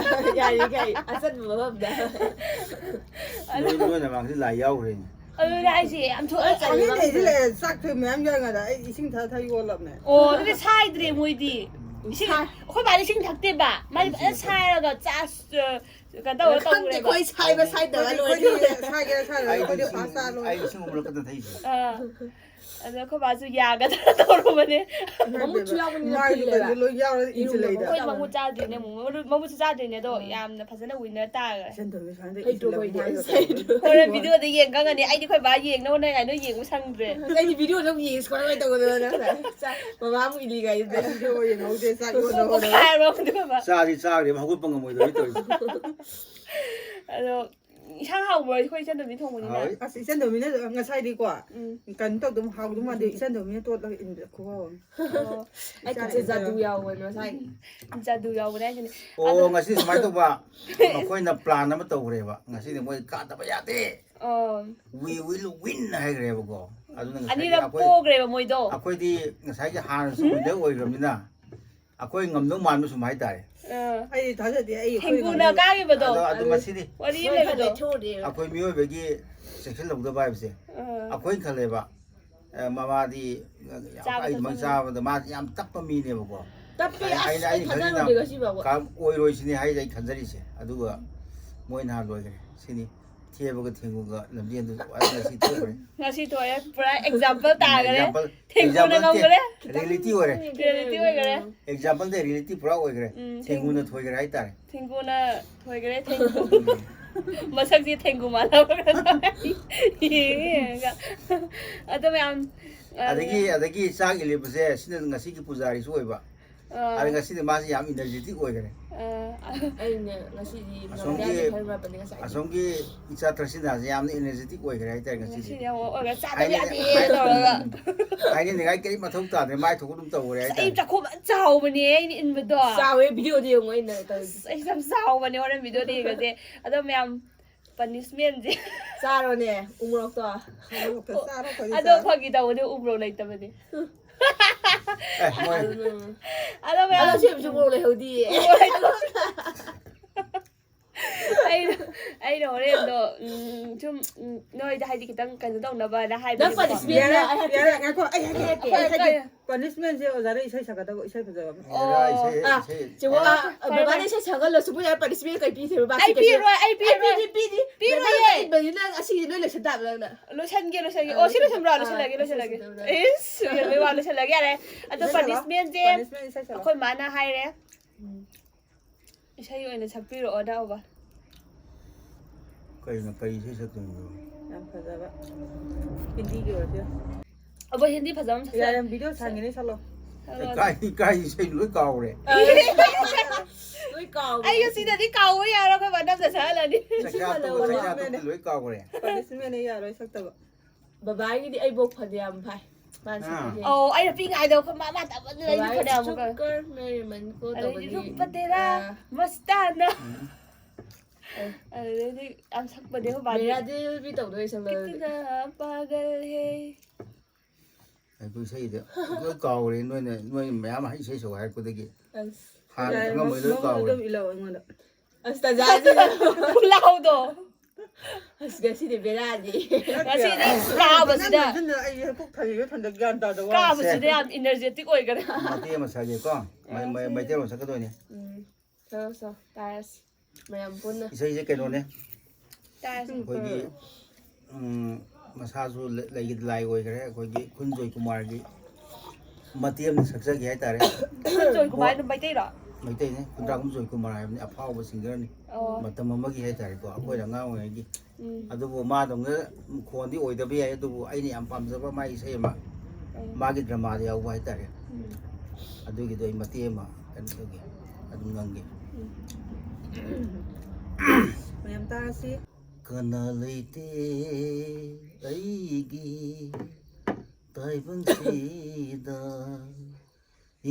ꯌꯥꯔꯤꯈꯩ ꯑꯆꯟꯕ ꯃꯐꯝꯗ꯫ ꯅꯣꯏ, ꯅꯣꯏ ꯅꯃꯥꯡꯁꯤ ꯂꯥꯏ ꯌꯥꯎꯈ꯭ꯔꯦꯅꯦ꯫ ꯑꯗꯨꯅꯦ ꯍꯥꯏꯁꯦ, ꯌꯥꯝ ꯊꯣꯛꯑꯦ꯫ ꯑꯩ ꯂꯩꯁꯤꯜꯂꯦ, ꯆꯥꯛ ꯊꯣꯡ ꯃꯌꯥꯝ ꯌꯥꯎꯔꯤꯉꯩꯗ ꯑꯩ ꯏꯁꯤꯡ ꯊꯛꯑ ꯊꯛꯑ ꯌꯣꯜꯂꯕꯅꯦ꯫ ꯑꯣ, ꯑꯗꯨꯗꯤ ꯁꯥꯏꯗ꯭ꯔꯦ ꯃꯣꯏꯗꯤ꯫ ꯏꯁꯤꯡ, ꯁꯥꯏ꯫ ꯑꯩꯈꯣꯏ ꯕꯥꯗꯤ ꯏꯁꯤꯡ ꯊꯛꯇꯦꯕ꯫ ꯃꯥꯗꯤ ꯐꯖꯅ ꯁꯥꯏꯔꯒ ꯆꯥ, ꯑ, ꯀꯩꯅꯣ ꯇꯧꯔ ꯈꯪꯗꯦ, ꯇꯧꯔꯦꯕ꯫ ꯑꯩꯈꯣꯏ ꯁꯥꯏꯕ ꯁꯥꯏꯗꯕ ꯑꯩꯈꯣꯏꯗꯤ, ꯂꯣꯏꯔꯦ꯫ ꯑꯩꯈꯣꯏꯗꯤ ꯁꯥꯏꯒꯦꯔꯥ ꯁꯥꯏꯔꯣꯏꯔꯥ, ꯑꯩꯗꯤ ꯑꯩꯈꯣꯏꯗꯤ ꯏꯁꯤꯡ, ꯐꯥꯁ ꯇꯥ ꯂꯣꯏꯔꯦ꯫ ꯑꯩ ꯏꯁꯤꯡ ꯑꯃꯨꯛ ꯂꯧꯈꯠꯇꯅ ꯊꯛꯏꯁꯦ꯫ ꯑꯥ꯫ ꯑꯗꯣ ꯑꯩꯈꯣꯏ ꯕꯥꯁꯨ ꯌꯥꯒꯗ꯭ꯔꯥ ꯇꯧꯔꯨꯕꯅꯦ꯫ ꯃꯃꯨꯠꯁꯨ ꯌꯥꯎꯕꯅꯤꯅ ꯃꯥꯏꯁꯨ ꯐꯨꯜꯂꯦꯕ꯫ ꯀꯩꯅꯣ ꯂꯣꯏ ꯌꯥꯎꯔ ꯏꯔꯨꯝꯕ ꯏꯟꯁꯤꯜꯂꯛꯏꯗ꯫ ꯑꯩꯈꯣꯏ ꯃꯃꯨꯠ ꯆꯥꯗ꯭ꯔꯤꯅꯦ ꯑꯃꯨꯛ꯫ ꯃꯃꯨꯠ-, ꯃꯃꯨꯠꯁꯨ ꯆꯥꯗ꯭ꯔꯤꯅꯦ, ꯑꯗꯣ ꯑꯥ꯫ ꯌꯥꯝꯅ ꯐꯖꯅ ꯋꯤꯟꯅꯔ ꯇꯥꯈ꯭ꯔꯦ꯫ ꯏꯆꯟ ꯊꯣꯏꯕꯤ ꯁꯨꯃꯥꯏꯅ ꯍꯩꯇ꯭ꯔꯣ ꯏꯟꯁꯤꯜꯂꯛꯄ ꯑꯩꯈꯣꯏꯗꯤ? ꯃꯥꯏꯁꯨ ꯍꯣꯔꯦꯟ ꯚꯤꯗꯤꯑꯣꯗ ꯌꯦꯡꯉꯒꯅꯦ, ꯑꯩꯗꯤ ꯑꯩꯈꯣꯏ ꯕꯥ ꯌꯦꯡꯅꯕ ꯍꯣꯠꯅꯔꯤꯉꯥꯏ ꯅꯣꯏ ꯌꯦꯡꯕ ꯁꯪꯗ꯭ꯔꯦ꯫ ꯑꯩꯗꯤ ꯚꯤꯗꯤꯑꯣ ꯑꯗꯨꯝ ꯌꯦꯡꯉꯤ, ꯁꯨꯃꯥꯏ ꯁꯨꯃꯥꯏ ꯇꯧꯒꯗꯕ ꯅꯪ ꯉꯁꯥꯏ꯫ ꯆꯥ-, ꯃꯃꯥ ꯑꯃꯨꯛ ꯏꯜꯂꯤꯒꯥꯏꯗꯨꯗ꯫ ꯚꯤꯗꯤꯑꯣ ꯌꯦꯡꯍꯧꯗꯦ, ꯆꯥꯛ ꯌꯣꯟꯅꯕ ꯍꯣꯠꯅꯕ꯫ ꯄꯣꯛꯈꯥꯏꯔꯕ ꯈꯪꯗꯦ ꯑꯩꯈꯣꯏ ꯕꯥ꯫ ꯆꯥꯗꯤ ꯆꯥꯈ꯭ꯔꯦ, ꯍꯧꯒꯠꯄ ꯉꯝꯃꯣꯏꯗꯧꯔꯤ ꯇꯧꯔꯤꯁꯦ꯫ ꯑꯗꯣ ꯏꯟꯁꯥꯡ ꯍꯥꯎꯕ꯭ꯔꯣ ꯑꯩꯈꯣꯏ ꯏꯆꯟꯗꯣꯝꯕꯤ ꯊꯣꯡꯕꯅꯤꯅ? ꯍꯥꯎꯋꯤ꯫ ꯑꯁ, ꯏꯆꯟꯗꯣꯝꯕꯤꯅ ꯉꯁꯥꯏꯗꯤꯀꯣ, ꯎꯝ꯫ ꯀꯩꯅꯣ ꯇꯧꯗꯧ ꯍꯥꯎꯗꯧ ꯃꯥꯟꯗꯦ, ꯏꯆꯟꯗꯣꯝꯕꯤꯅ ꯇꯣꯠꯂꯒ ꯏꯟꯕꯗ ꯈꯨꯍꯥꯎ ꯑꯃ꯫ ꯑꯣ꯫ ꯑꯩ ꯏꯆꯥꯅ ꯈꯨꯠꯁꯦ ꯖꯥꯗꯨ ꯏꯟꯖꯔꯒ꯫ ꯌꯥꯎꯕꯅꯦ ꯉꯁꯥꯏ꯫ ꯖꯥꯗꯨ ꯌꯥꯎꯕꯅꯦ ꯍꯥꯏꯁꯤꯅꯦ꯫ ꯑꯣ, ꯑꯗꯣ ꯉꯁꯤ ꯁꯨꯃꯥꯏꯅ ꯇꯧꯕ, ꯃꯈꯣꯏꯅ plan ꯑꯃ ꯇꯧꯈ꯭ꯔꯦꯕ, ꯉꯁꯤꯗꯤ ꯃꯣꯏ ꯀꯥꯗꯕ ꯌꯥꯗꯦ, ꯑꯣ꯫ "We will win" ꯍꯥꯏꯈ꯭ꯔꯦꯕꯀꯣ꯫ ꯑꯗꯨꯅ ꯉꯁꯥꯏꯗꯤ ꯑꯅꯤꯔꯛ ꯑꯩꯈꯣꯏ, ꯄꯣꯈ꯭ꯔꯦꯕ ꯃꯣꯏꯗꯣ꯫ ꯑꯩꯈꯣꯏꯗꯤ ꯉꯁꯥꯏꯒꯤ ꯍꯥꯟꯅꯁꯨ winner ꯑꯣꯏꯈ꯭ꯔꯕꯅꯤꯅ, ꯑꯩꯈꯣꯏ ꯉꯝꯗꯧ ꯃꯥꯟꯕ ꯁꯨꯝ ꯍꯥꯏꯇꯥꯔꯦ꯫ ꯑꯥ꯫ ꯑꯩꯗꯤ ꯊꯥꯖꯗꯦ, ꯑꯩ ꯑꯩꯈꯣꯏ ꯊꯦꯡꯒꯨꯅ ꯉꯝꯅꯕ꯫ ꯀꯥꯈꯤꯕꯗꯣ꯫ ꯑꯗꯣ, ꯑꯗꯣ ꯉꯁꯤꯗꯤ ꯋꯥꯔꯤ ꯑꯃ ꯂꯩꯕꯗꯣ꯫ ꯑꯩꯈꯣꯏ ꯃꯤꯑꯣꯏꯕꯒꯤ ꯆꯦꯛꯁꯤꯜꯍꯧꯗꯕ ꯍꯥꯏꯕꯁꯦ, ꯑꯥ꯫ ꯑꯩꯈꯣꯏꯅ ꯈꯜꯂꯦꯕ, ꯑꯦ, ꯃꯃꯥꯗꯤ ꯌꯥꯝ ꯆꯥꯕ ꯑꯩ ꯑꯗꯨꯃꯥꯏꯅ ꯊꯛꯄ ꯆꯥꯕꯗ ꯃꯥꯗꯤ ꯌꯥꯝ ꯇꯞꯄ ꯃꯤꯅꯦꯕꯀꯣ꯫ ꯇꯞꯄꯦ, ꯑꯩ, ꯑꯁ, ꯑꯩꯅ, ꯑꯩ ꯑꯩꯅ ꯊꯥꯖ ꯈꯜꯂꯤꯁꯤꯅ ꯉꯝꯗꯦ ꯉꯁꯤꯐꯥꯎꯕ꯫ ꯀꯔꯝ ꯑꯣꯏꯔꯣꯏꯁꯤꯅꯦ ꯍꯥꯏꯁꯦ ꯑꯩ ꯈꯟꯖꯔꯤꯁꯦ꯫ ꯑꯗꯨꯒ ꯃꯣꯏ ꯅꯍꯥꯟ ꯂꯣꯏꯈ꯭ꯔꯦ꯫ ꯁꯤꯅꯤ ꯊꯦꯕꯒ ꯊꯦꯡꯒꯨꯒ ꯂꯝꯖꯦꯟꯗꯨ ꯉꯁꯤ ꯊꯣꯛꯈ꯭ꯔꯦ꯫ ꯉꯁꯤ ꯊꯣꯛꯑꯦ, ꯄꯨꯔꯥ example ꯇꯥꯈ꯭ꯔꯦ꯫ Example, ꯊꯦꯡꯒꯨꯅ example ꯅꯠꯇꯦ, ꯉꯝꯈ꯭ꯔꯦ꯫ Reality ꯑꯣꯏꯔꯦ꯫ Reality ꯑꯣꯏꯈ꯭ꯔꯦ꯫ Example ꯗ reality ꯄꯨꯔꯥ ꯑꯣꯏꯈ꯭ꯔꯦ꯫ ꯎꯝ, ꯊꯦꯡꯒꯨꯅ ꯊꯦꯡꯒꯨ꯫ ꯊꯣꯏꯈ꯭ꯔꯦ ꯍꯥꯏꯇꯥꯔꯦ꯫ ꯊꯦꯡꯒꯨꯅ ꯊꯣꯏꯈ꯭ꯔꯦ, ꯊꯦꯡꯒꯨ꯫ ꯃꯁꯛꯁꯤ ꯊꯦꯡꯒꯨ ꯃꯥꯜꯂꯕ꯭ꯔꯥ? ꯌꯦꯡꯉ ꯌꯦꯡꯉꯒ꯫ ꯑꯗꯣ ꯃꯌꯥꯝ, ꯑ, ꯑꯗꯒꯤ, ꯑꯗꯒꯤ ꯆꯥꯛ ꯏꯜꯂꯤꯕꯁꯦ ꯁꯤꯅ ꯉꯁꯤꯒꯤ ꯄꯨꯖꯥꯔꯤꯁꯨ ꯑꯣꯏꯕ꯫ ꯑꯥ꯫ ꯑꯗ ꯉꯁꯤꯗꯤ ꯃꯥꯁꯤ ꯌꯥꯝ energetic ꯑꯣꯏꯈ꯭ꯔꯦ꯫ ꯑꯥ꯫ ꯑꯩꯅ ꯉꯁꯤꯗꯤ ꯑꯁꯣꯝꯒꯤ, ꯉꯝꯗꯦ ꯍꯥꯏꯅ ꯈꯟꯈ꯭ꯔꯕꯅꯦ ꯉꯁꯥꯏ꯫ ꯑꯁꯣꯝꯒꯤ ꯏꯆꯥ ꯇ꯭ꯔꯁꯤꯅꯥꯁꯦ ꯌꯥꯝꯅ energetic ꯑꯣꯏꯈ꯭ꯔꯦ ꯍꯥꯏꯇꯥꯔꯦ ꯉꯁꯤꯗꯤ꯫ ꯉꯁꯤꯗꯤ ꯌꯥꯝ ꯑꯣꯏꯈ꯭ꯔꯦ, ꯆꯥꯗꯕ ꯍꯥꯏꯅ, ꯌꯥꯗꯦ ꯇꯧꯔꯒ꯫ ꯍꯥꯏꯅꯅꯤꯡꯉꯥꯏ ꯀꯔꯤ ꯃꯊꯧ ꯇꯥꯗ꯭ꯔꯦ, ꯃꯥꯏ ꯊꯣꯛꯄ ꯑꯗꯨꯝ ꯇꯧꯈ꯭ꯔꯦ ꯑꯁ, ꯑꯩ ꯍꯥꯏꯇꯥꯔꯦ꯫ ꯆꯥꯛꯈꯨꯝ ꯐꯖꯅ ꯆꯥꯎꯕꯅꯦ ꯑꯩꯅ ꯏꯟꯕꯗꯣ꯫ ꯆꯥꯎꯋꯦ, video ꯗ ꯌꯦꯡꯉꯣ ꯑꯩꯅ ꯇꯧꯔꯤꯁꯦ꯫ ꯑꯁ, ꯑꯩꯁꯦ ꯌꯥꯝ ꯆꯥꯎꯕꯅꯦ, ꯍꯣꯔꯦꯟ video ꯗ ꯌꯦꯡꯉꯁꯦ꯫ ꯑꯗꯣ ꯃꯌꯥꯝ, punishment ꯁꯦ꯫ ꯆꯥꯔꯣꯅꯦ, ꯎꯃꯣꯔꯣꯛꯇꯣ꯫ ꯎꯃꯣꯔꯣꯛꯇꯣ ꯆꯥꯔꯣ, ꯑꯩꯈꯣꯏꯗꯤ ꯑꯗꯣ ꯆꯥꯔꯣ꯫ ꯐꯥꯒꯤ ꯇꯧꯕꯅꯦ, ꯎꯃꯣꯔꯣꯛ ꯂꯩꯇꯕꯅꯦ꯫ ꯑꯦ, ꯃꯣꯏ ꯑꯗꯨꯅꯦ꯫ ꯑꯗꯣ ꯃꯌꯥꯝ ꯑꯗꯣ ꯁꯤ ꯍꯧꯖꯤꯛ ꯎꯃꯣꯔꯣꯛ ꯂꯩꯍꯧꯗꯤꯌꯦ꯫ ꯎꯃꯣꯔꯣꯛ ꯂꯩꯇꯕꯅꯦ꯫ ꯑꯩꯅ, ꯑꯩꯅ ꯍꯣꯔꯦꯟꯗꯣ, ꯎꯝ, ꯁꯨꯝ, ꯎꯝ, ꯅꯣꯏꯗ ꯍꯥꯏꯗꯤ ꯈꯤꯇꯪ ꯀꯩꯅꯣ ꯇꯧꯅꯕꯅ ꯅꯪ ꯍꯥꯏꯕꯅꯦꯕꯀꯣ꯫ Punishment ꯌꯥꯔꯦ, ꯂ-, ꯑꯩ ꯍꯥꯏꯔꯛꯀꯦ꯫ ꯌꯥꯔꯦ, ꯉꯥꯏꯈꯣ, ꯑꯩ ꯍꯥꯏꯔꯛꯀꯦ, ꯑꯩ ꯍꯥꯏꯔꯛꯀꯦ꯫ ꯀꯩ? Punishment ꯁꯦ ꯑꯣꯖꯥꯅ ꯏꯁꯩ ꯁꯛꯀꯗꯕ ꯏꯁꯩ ꯐꯖꯕ ꯑꯃ꯫ ꯑꯣ꯫ ꯏꯁꯩ, ꯑꯥ, ꯏꯁꯩ꯫ ꯆꯦ ꯋꯥ, ꯑꯥ, ꯐꯔꯦ, ꯕꯕꯥꯅ ꯐꯔꯦ꯫ ꯏꯁꯩ ꯁꯛꯍꯜꯂꯁꯨ ꯃꯣꯏ ꯌꯥꯔꯦ, punishment ꯀꯩ ꯄꯤꯗꯣꯏꯕ? ꯑꯩ ꯁꯤ ꯀꯩꯁꯦ? ꯄꯤꯔꯣꯏ, ꯑꯩ ꯄꯤꯔꯣꯏ꯫ ꯑꯩ ꯄꯤꯅꯤ, ꯄꯤꯅꯤ꯫ ꯄꯤꯔꯣꯏꯌꯦ꯫ ꯅꯪ ꯏꯕꯅꯤ, ꯅꯪ ꯑꯁꯤꯗꯤ ꯂꯣꯏ ꯂꯣꯏꯁꯟ ꯇꯥꯕ ꯅꯪꯅ꯫ ꯂꯣꯏꯁꯟꯒꯦ, ꯂꯣꯏꯁꯟꯒꯦ꯫ ꯑꯥ, ꯑꯣ, ꯁꯤ ꯂꯣꯏꯁꯟꯕ꯭ꯔꯣ? ꯑꯥ, ꯂꯣꯏꯁꯜꯂꯒꯦ, ꯂꯣꯏꯁꯜꯂꯒꯦ꯫ ꯂꯣꯏꯁꯜꯂꯒꯦ꯫ ꯏꯁ, ꯂꯣꯏꯁꯟꯕꯩ ꯋꯥ ꯂꯣꯏꯁꯜꯂꯒꯦ, ꯌꯥꯔꯦ꯫ ꯑꯗꯣ ꯏꯁꯩ ꯁꯛꯂꯣ꯫ Punishment ꯁꯦ punishment ꯏꯁꯩ ꯁꯛꯂꯣ꯫ ꯑꯩꯈꯣꯏ ꯃꯥꯅ ꯍꯥꯏꯔꯦ꯫ ꯎꯝ꯫ ꯏꯁꯩ ꯑꯣꯏꯅ ꯁꯛꯄꯤꯔꯛꯑꯣ, ꯅꯥꯎꯕ꯫ ꯀꯩꯅꯣ, ꯀꯩ ꯏꯁꯩ ꯁꯛꯇꯣꯏꯅꯣ? ꯌꯥꯝ ꯐꯖꯕ꯫ ꯍꯤꯟꯗꯤꯒꯤ ꯑꯣꯏꯔꯁꯨ ꯌꯥꯏ꯫ ꯑꯕꯣ, ꯍꯤꯟꯗꯤ ꯐꯖꯕ ꯑꯃ ꯁꯛꯆꯔꯛꯑꯣ꯫ ꯌꯥꯔꯦ, video ꯁꯥꯡꯉꯤꯅꯦ, ꯁꯛꯂꯣ꯫ ꯁꯛꯂꯣ꯫ ꯑꯦ, ꯀꯥꯏ, ꯀꯥꯏ ꯏꯁꯩꯅꯣ ꯂꯣꯏ ꯀꯥꯎꯔꯦ꯫ ꯑ, ꯑꯩꯁꯨ ꯁꯤꯗꯗꯤ ꯀꯥꯎꯕ ꯌꯥꯔꯣꯏ, ꯑꯩꯈꯣꯏ ꯃꯅꯝꯗ ꯁꯍꯜꯂꯅꯤ꯫ ꯆꯥꯛꯆꯥ ꯇꯣꯛꯄ ꯆꯥꯛꯆꯥ ꯇꯣꯛꯄꯗꯤ ꯂꯣꯏ ꯀꯥꯎꯈ꯭ꯔꯦ꯫ ꯄꯅꯤꯁꯃꯦꯟꯅ ꯌꯥꯔꯣꯏ ꯁꯛꯇꯕ꯫ ꯕꯕꯥꯒꯤꯗꯤ ꯑꯩꯕꯣꯛ ꯐꯅꯌꯥꯝ ꯐꯥꯏ꯫ ꯃꯥꯅ ꯑꯥ꯫ ꯁꯛꯄꯁꯦ꯫ ꯑꯧ, ꯑꯩꯅ ꯄꯤꯛꯏꯉꯩꯗ ꯑꯩꯈꯣꯏ ꯃꯥ ꯃꯥ ꯇꯝꯕꯗꯨꯅ ꯑꯩꯁꯨ ꯐꯅꯌꯥꯝ ꯑꯃꯨꯛꯀ꯫ ꯆꯨꯞꯀꯔ ꯃꯦꯔꯤꯃꯟꯀꯣ ꯑꯗꯩꯗꯤ ꯇꯧꯕꯒꯤ꯫ ꯔꯨꯞꯄꯇꯦꯔꯥ, ꯑꯥ, ꯃꯁꯇꯥꯅ꯫ ꯎꯝ꯫ ꯑꯗꯨꯗꯩꯗꯤ ꯌꯥꯝ ꯁꯛꯄꯅꯦ ꯑꯩꯈꯣꯏ ꯕꯥꯗꯤ꯫ ꯃꯦꯔꯥ ꯗꯤꯜ ꯚꯤ ꯇꯧꯗꯣꯏ ꯁꯛꯂꯛꯑꯗꯤ꯫ ꯀꯤꯇꯅꯥ ꯄꯥꯒꯜ ꯍꯦ꯫ ꯑꯩꯈꯣꯏ ꯏꯁꯩꯗ ꯂꯣꯏ ꯀꯥꯎꯈ꯭ꯔꯦ, ꯅꯣꯏꯅ ꯅꯣꯏ ꯃꯌꯥꯝ ꯏꯁꯩ ꯁꯛꯎ ꯍꯥꯏꯔꯛꯄꯗꯒꯤ꯫ ꯑꯁ꯫ ꯍꯥꯟꯅ ꯌꯥꯔꯦ, ꯈꯪꯉꯝꯕꯩ ꯂꯣꯏ ꯃꯑꯣꯡꯗ ꯀꯥꯎꯈ꯭ꯔꯦ꯫ ꯑꯗꯨꯝ ꯏꯜꯂꯛꯑꯣ ꯑꯩꯉꯣꯟꯗ꯫ ꯑꯁ ꯇꯟꯖꯥꯁꯤꯗ꯫ ꯂꯥꯎꯗꯣ꯫ ꯑꯁ ꯉꯁꯤꯗꯤ ꯕꯦꯔꯥꯅꯤ꯫ ꯉꯁꯤꯗꯤ ꯀꯥꯕꯁꯤꯗ꯫ ꯅꯪ ꯑꯩ ꯍꯦꯛ ꯄꯨꯛ ꯊꯜꯂꯤꯔ ꯊꯟꯗ ꯒ꯭ꯌꯥꯟ ꯇꯥꯗꯕ ꯋꯥꯅꯤ꯫ ꯀꯥꯕꯁꯤꯗ ꯌꯥꯝ ꯏꯅꯔꯖꯦꯇꯤꯛ ꯑꯣꯏꯈꯔꯦ꯫ ꯃꯇꯦꯛ ꯑꯃ ꯁꯛꯑꯒꯦꯀꯣ꯫ ꯃꯩ- ꯃꯩ- ꯃꯩꯇꯩꯂꯣꯟ ꯁꯛꯀꯗꯣꯏꯅꯦ꯫ ꯎꯝ꯫ ꯁꯛꯑꯣ ꯁꯛꯑꯣ ꯇꯥꯔꯁꯤ꯫ ꯃꯌꯥꯝ ꯄꯨꯟꯅ꯫ ꯏꯁꯩꯁꯦ ꯀꯩꯅꯣꯅꯦ꯫ ꯇꯥꯔꯁꯤ꯫ ꯑꯩꯈꯣꯏꯒꯤ ꯎꯝ, ꯃꯁꯥꯁꯨ ꯂꯩ- ꯂꯩꯒꯤꯗ ꯂꯥꯏ ꯑꯣꯏꯈ꯭ꯔꯦ, ꯑꯩꯈꯣꯏꯒꯤ ꯈꯨꯟꯖꯣꯏ ꯀꯨꯃꯥꯔꯒꯤ ꯃꯇꯦꯛ ꯑꯃ ꯁꯛꯆꯒꯦ ꯍꯥꯏꯇꯥꯔꯦ꯫ ꯈꯨꯟꯖꯣꯏ ꯀꯨꯃꯥꯔ ꯑꯗꯨꯝ ꯃꯩꯇꯩꯔꯣ? ꯃꯩꯇꯩꯅꯦ, ꯈꯨꯟꯗ꯭ꯔꯥꯛꯄꯝ ꯖꯣꯏ ꯀꯨꯃꯥꯔ ꯍꯥꯏꯕꯅꯤ, ꯑꯐꯥꯎꯕ ꯁꯤꯡꯒꯔꯅꯤ꯫ ꯑꯣ꯫ ꯃꯇꯝ ꯑꯃꯒꯤ ꯍꯥꯏꯇꯥꯔꯦꯀꯣ, ꯑꯩꯈꯣꯏꯅ ꯑꯉꯥꯡ ꯑꯣꯏꯔꯤꯉꯩꯒꯤ꯫ ꯎꯝ꯫ ꯑꯗꯨꯕꯨ ꯃꯥꯗꯧꯅ ꯈꯣꯟꯗꯤ ꯑꯣꯏꯗꯕ ꯌꯥꯏ, ꯑꯗꯨꯕꯨ ꯑꯩꯅ ꯌꯥꯝ ꯄꯥꯝꯖꯕ ꯃꯥꯒꯤ ꯏꯁꯩ ꯑꯃ, ꯎꯝ꯫ ꯃꯥꯒꯤ ꯗ꯭ꯔꯃꯥꯗ ꯌꯥꯎꯕ ꯍꯥꯏꯇꯥꯔꯦ꯫ ꯎꯝ꯫ ꯑꯗꯨꯒꯤꯗꯣ ꯑꯩ ꯃꯇꯦꯛ ꯑꯃ ꯀꯩꯅꯣ ꯇꯧꯒꯦ, ꯑꯗꯨꯝ ꯉꯪꯒꯦ꯫ ꯃꯌꯥꯝ ꯇꯥꯔꯁꯤ꯫ ꯀꯅꯥ ꯂꯩꯇꯦ ꯑꯩꯒꯤ ꯇꯥꯏꯕꯪꯁꯤꯗ,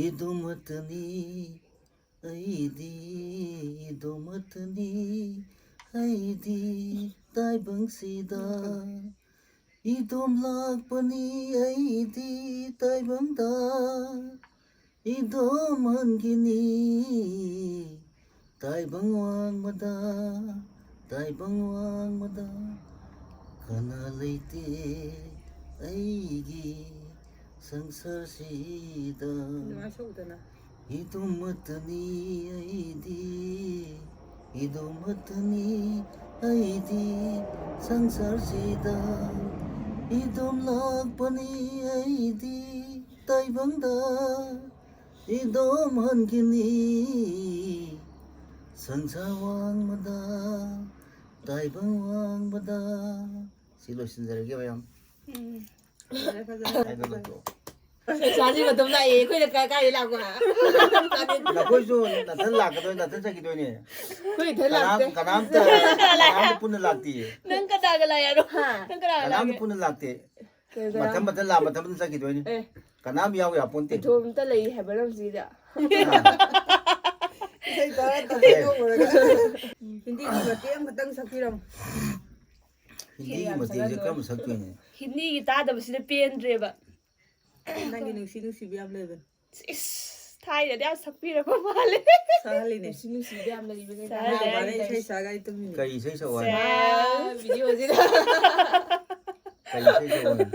ꯏꯗꯨꯃꯛꯇꯅꯤ ꯑꯩꯗꯤ, ꯏꯗꯨꯃꯛꯇꯅꯤ ꯑꯩꯗꯤ ꯇꯥꯏꯕꯪꯁꯤꯗ꯫ ꯏꯗꯣꯝ ꯂꯥꯛꯄꯅꯤ ꯑꯩꯗꯤ ꯇꯥꯏꯕꯪꯗ, ꯏꯗꯣꯝ ꯍꯟꯈꯤꯅꯤ ꯇꯥꯏꯕꯪ ꯋꯥꯡꯃꯗ, ꯇꯥꯏꯕꯪ ꯋꯥꯡꯃꯗ꯫ ꯀꯅꯥ ꯂꯩꯇꯦ ꯑꯩꯒꯤ ꯁꯪꯁꯥꯔꯁꯤꯗ꯫ ꯑꯗꯨꯃꯥꯏꯅ ꯁꯛꯎꯗꯅ꯫ ꯏꯗꯣꯝꯃꯠꯇꯅꯤ ꯑꯩꯗꯤ, ꯏꯗꯣꯝꯃꯠꯇꯅꯤ ꯑꯩꯗꯤ ꯁꯪꯁꯥꯔꯁꯤꯗ꯫ ꯏꯗꯣꯝ ꯂꯥꯛꯄꯅꯤ ꯑꯩꯗꯤ ꯇꯥꯏꯕꯪꯗ, ꯏꯗꯣꯝ ꯍꯟꯈꯤꯅꯤ ꯁꯪꯁꯥꯔ ꯋꯥꯡꯃꯗ, ꯇꯥꯏꯕꯪ ꯋꯥꯡꯃꯗ꯫ ꯁꯤ ꯂꯣꯏꯁꯤꯟꯖꯔꯒꯦ ꯃꯌꯥꯝ꯫ ꯎꯝ꯫ ꯐꯖꯔꯦ, ꯐꯖꯔꯦ, ꯍꯥꯏꯗꯣ ꯐꯖꯔꯦ꯫ ꯂꯧꯊꯣꯛꯑꯣ꯫ ꯄꯩꯁꯥꯁꯤ ꯃꯇꯣꯝ ꯂꯥꯛꯑꯦ, ꯑꯩꯈꯣꯏꯅ ꯀꯥꯏ-, ꯀꯥꯏꯗꯩ ꯂꯥꯛꯄ? ꯅꯈꯣꯏꯁꯨ ꯅꯥꯊꯟ ꯂꯥꯛꯀꯗꯣꯏ, ꯅꯥꯊꯟ ꯆꯠꯈꯤꯗꯣꯏꯅꯦ꯫ ꯑꯩꯈꯣꯏ ꯏꯊꯟ ꯀꯅꯥꯝ-, ꯂꯥꯛꯇꯦ꯫ ꯀꯅꯥꯝꯇ, ꯀꯅꯥꯝꯇ ꯄꯨꯟꯅ ꯂꯥꯛꯇꯤꯌꯦ꯫ ꯅꯪ ꯀꯅꯥꯒ ꯂꯥꯛꯑꯦ ꯍꯥꯏꯔꯣ? ꯍꯥ? ꯅꯪ ꯀꯅꯥꯒ ꯀꯅꯥꯝꯇ ꯂꯥꯛꯑꯦ? ꯄꯨꯟꯅ ꯂꯥꯛꯇꯦ꯫ ꯀꯩ ꯀꯅꯥ? ꯃꯊꯟ ꯃꯊꯟ ꯂꯥꯛ-, ꯃꯊꯟ ꯃꯊꯟ ꯆꯠꯈꯤꯗꯣꯏꯅꯤ꯫ ꯑꯦ꯫ ꯀꯅꯥꯝ ꯌꯥꯎ ꯌꯥꯄꯣꯟꯇꯦ꯫ ꯏꯇꯣꯝꯇ ꯂꯩ ꯍꯥꯏꯕ ꯂꯝꯁꯤꯗ꯫ ꯑꯥ꯫ ꯏꯁꯩ ꯇꯥꯔ ꯇꯥꯔ ꯑꯦ꯫ ꯅꯣꯛꯎꯔꯒ꯫ ꯍꯤꯟꯗꯤꯒꯤ ꯃꯇꯦꯛ ꯑꯃꯈꯛꯇꯪ ꯁꯛꯄꯤꯔꯝꯃꯨ꯫ ꯍꯤꯟꯗꯤꯒꯤ ꯃꯇꯦꯛꯁꯦ ꯀꯔꯝꯕ ꯁꯛꯇꯣꯏꯅꯣ? ꯍꯤꯟꯗꯤꯒꯤ ꯇꯥꯗꯕꯁꯤꯅ ꯄꯦꯟꯗ꯭ꯔꯦꯕ꯫ ꯅꯪꯒꯤ ꯅꯨꯡꯁꯤ ꯅꯨꯡꯁꯤꯕ ꯌꯥꯝ ꯂꯩꯕꯅꯦ꯫ ꯏꯁ, ꯊꯥꯏꯅꯗꯤ ꯌꯥꯝ ꯁꯛꯄꯤꯔꯛꯄ ꯃꯥꯜꯂꯦ꯫ ꯁꯛꯍꯜꯂꯤꯅꯦ꯫ ꯅꯨꯡꯁꯤ ꯅꯨꯡꯁꯤꯕ ꯌꯥꯝ ꯂꯩꯕꯅꯦ꯫ ꯁꯛꯍꯜꯂꯦ꯫ ꯅꯣꯡꯉꯥꯜꯂꯦ ꯏꯁꯩ ꯁꯛꯑꯒ ꯑꯩ ꯇꯨꯝꯃꯤꯅꯦ꯫ ꯀꯔꯤ ꯏꯁꯩ ꯁꯛꯑꯣ ꯍꯥꯏꯅꯣ? ꯁꯦ, ꯚꯤꯗꯤꯑꯣꯁꯤꯗ꯫ ꯀꯔꯤ ꯏꯁꯩ ꯁꯛꯑꯣ ꯍꯥꯏꯅꯣ?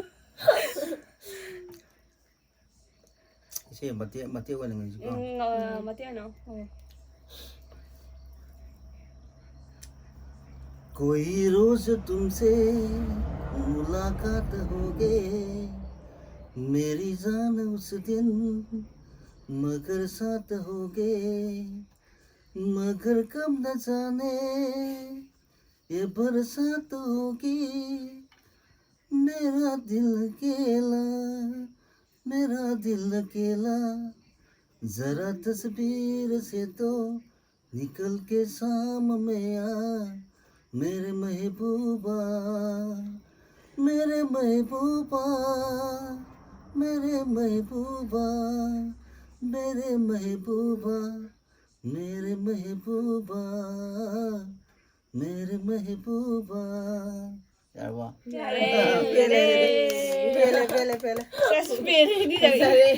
ꯏꯁꯩ ꯃꯇꯦꯛ, ꯃꯇꯦꯛ ꯑꯣꯏꯅ ꯉꯪꯁꯤꯀꯣ꯫ ꯎꯝ, ꯑ, ꯃꯇꯦꯛ ꯑꯣꯏꯅ꯫ ꯎꯝ꯫ कोई रोज तुमसे मुलाकात होगे, मेरी जान उस दिन मगर साथ होगे, मगर कब न जाने ये बरसात होगी, मेरा दिल अकेला, मेरा दिल अकेला, जरा तस्वीर से तो निकल के सामने आ, मेरे महबूबा, मेरे महबूबा, मेरे महबूबा, मेरे महबूबा, मेरे महबूबा, मेरे महबूबा। ꯌꯥꯔꯕꯣ? ꯌꯥꯔꯦ, ꯄꯦꯜꯂꯦ, ꯌꯥꯔꯦ꯫ ꯄꯦꯜꯂꯦ, ꯄꯦꯜꯂꯦ, ꯄꯦꯜꯂꯦ꯫ ꯁꯦꯁ, ꯄꯦꯜꯂꯦ, ꯅꯤꯅꯦ꯫ ꯐꯖꯔꯦ꯫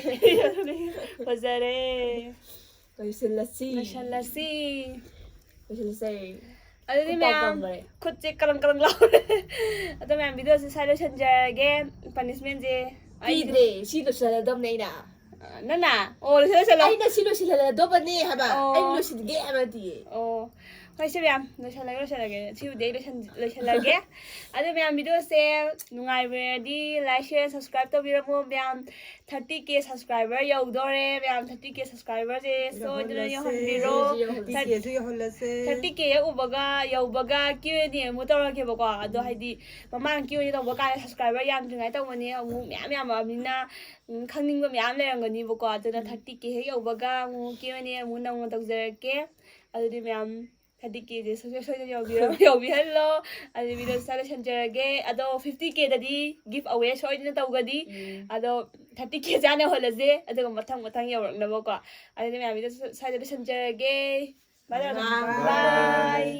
ꯐꯖꯔꯦ꯫ ꯂꯣꯏꯁꯤꯜꯂꯁꯤ꯫ ꯂꯣꯏꯁꯤꯜꯂꯁꯤ꯫ ꯂꯣꯏꯁꯤꯜꯂꯁꯦ꯫ ꯑꯗꯨꯗꯤ ꯈꯨꯠ ꯄꯥꯎ ꯃꯌꯥꯝ ꯀꯪꯈ꯭ꯔꯦ꯫ ꯈꯨꯠꯁꯦ ꯀꯔꯪ ꯀꯔꯪ ꯂꯥꯎꯔꯦ꯫ ꯑꯗꯣ ꯃꯌꯥꯝ, ꯚꯤꯗꯤꯑꯣꯁꯦ ꯁ꯭ꯋꯥꯏ ꯂꯣꯏꯁꯤꯟꯖꯔꯒꯦ꯫ ꯄꯅꯤꯁꯃꯦꯟꯁꯦ ꯑꯩ ꯄꯤꯗ꯭ꯔꯦ꯫ ꯁꯤ ꯂꯣꯏꯁꯤꯜꯂꯗꯕꯅꯦ ꯑꯩꯅ꯫ ꯑ, ꯅꯪꯅ? ꯑꯣ, ꯂꯣꯏꯁꯤꯜꯂꯣ, ꯂꯣꯏꯁꯤꯜꯂꯣ꯫ ꯑꯩꯅ ꯁꯤ ꯂꯣꯏꯁꯤꯜꯍꯜꯂꯗꯧꯕꯅꯦ ꯍꯥꯏꯕ꯫ ꯑꯣ꯫ ꯑꯩ ꯂꯣꯏꯁꯤꯟꯒꯦ ꯍꯥꯏꯕ ꯅꯠꯇꯤꯌꯦ꯫ ꯑꯣ꯫ ꯍꯣꯏ, ꯁꯦ ꯃꯌꯥꯝ, ꯂꯣꯏꯁꯜꯂꯒꯦ, ꯂꯣꯏꯁꯜꯂꯒꯦ꯫ ꯁꯤꯕꯨꯗꯤ ꯑꯩ ꯂꯣꯏꯁꯟ-, ꯂꯣꯏꯁꯜꯂꯒꯦ꯫ ꯑꯗꯣ ꯃꯌꯥꯝ, video ꯁꯦ ꯅꯨꯡꯉꯥꯏꯕꯤꯔꯗꯤ like, share, subscribe ꯇꯧꯕꯤꯔꯝꯃꯣ ꯃꯌꯥꯝ꯫ Thirty K subscriber ꯌꯧꯗꯣꯔꯦ ꯃꯌꯥꯝ꯫ Thirty K subscriber ꯁꯦ ꯁꯣꯏꯗꯅ ꯌꯧꯍꯟꯕꯤꯔꯣ꯫ Thirty K ꯁꯨ ꯌꯧꯍꯜꯂꯁꯦ꯫ Thirty K ꯍꯦꯛ ꯎꯕꯒ, ꯌꯧꯕꯒ Q and A ꯑꯃꯨꯛ ꯇꯧꯔꯛꯀꯦꯕꯀꯣ꯫ ꯑꯗꯣ ꯍꯥꯏꯗꯤ ꯃꯃꯥꯡ Q and A ꯇꯧꯕ ꯀꯥꯟꯗ subscriber ꯌꯥꯝꯗ꯭ꯔꯤꯉꯩ ꯇꯧꯕꯅꯦ꯫ ꯑꯃꯨꯛ ꯃꯌꯥꯝ ꯌꯥꯝꯃꯛꯑꯕꯅꯤꯅ, ꯎꯝ, ꯈꯪꯅꯤꯡꯕ ꯃꯌꯥꯝ ꯂꯩꯔꯝꯒꯅꯤꯕꯀꯣ꯫ ꯑꯗꯨꯅ Thirty K ꯍꯦꯛ ꯌꯧꯕꯒ ꯑꯃꯨꯛ Q and A ꯑꯃꯨꯛ ꯅꯧꯅ ꯇꯧꯖꯔꯛꯀꯦ꯫ ꯑꯗꯨꯗꯤ ꯃꯌꯥꯝ, Thirty K ꯁꯦ ꯁꯨꯡꯁꯣꯏ ꯁꯣꯏꯗꯅ ꯌꯧꯕꯤꯔꯣ-, ꯌꯧꯕꯤꯍꯜꯂꯣ꯫ ꯑꯗꯨꯗꯤ video ꯁꯦ ꯁ꯭ꯋꯥꯏꯗ ꯂꯣꯏꯁꯟꯖꯔꯒꯦ꯫ ꯑꯗꯣ Fifty K ꯗꯗꯤ giveaway ꯁꯣꯏꯗꯅ ꯇꯧꯒꯅꯤ꯫ ꯎꯝ꯫ ꯑꯗꯣ Thirty K ꯁꯦ ꯍꯥꯟꯅ ꯌꯧꯍꯜꯂꯁꯦ, ꯑꯗꯨꯒ ꯃꯊꯪ ꯃꯊꯪ ꯌꯧꯔꯛꯅꯕꯀꯣ꯫ ꯑꯗꯨꯗꯤ ꯃꯌꯥꯝ, video ꯁꯦ ꯁ꯭ꯋꯥꯏꯗ ꯂꯣꯏꯁꯟꯖꯔꯒꯦ꯫ Bye, bye. Bye. Bye.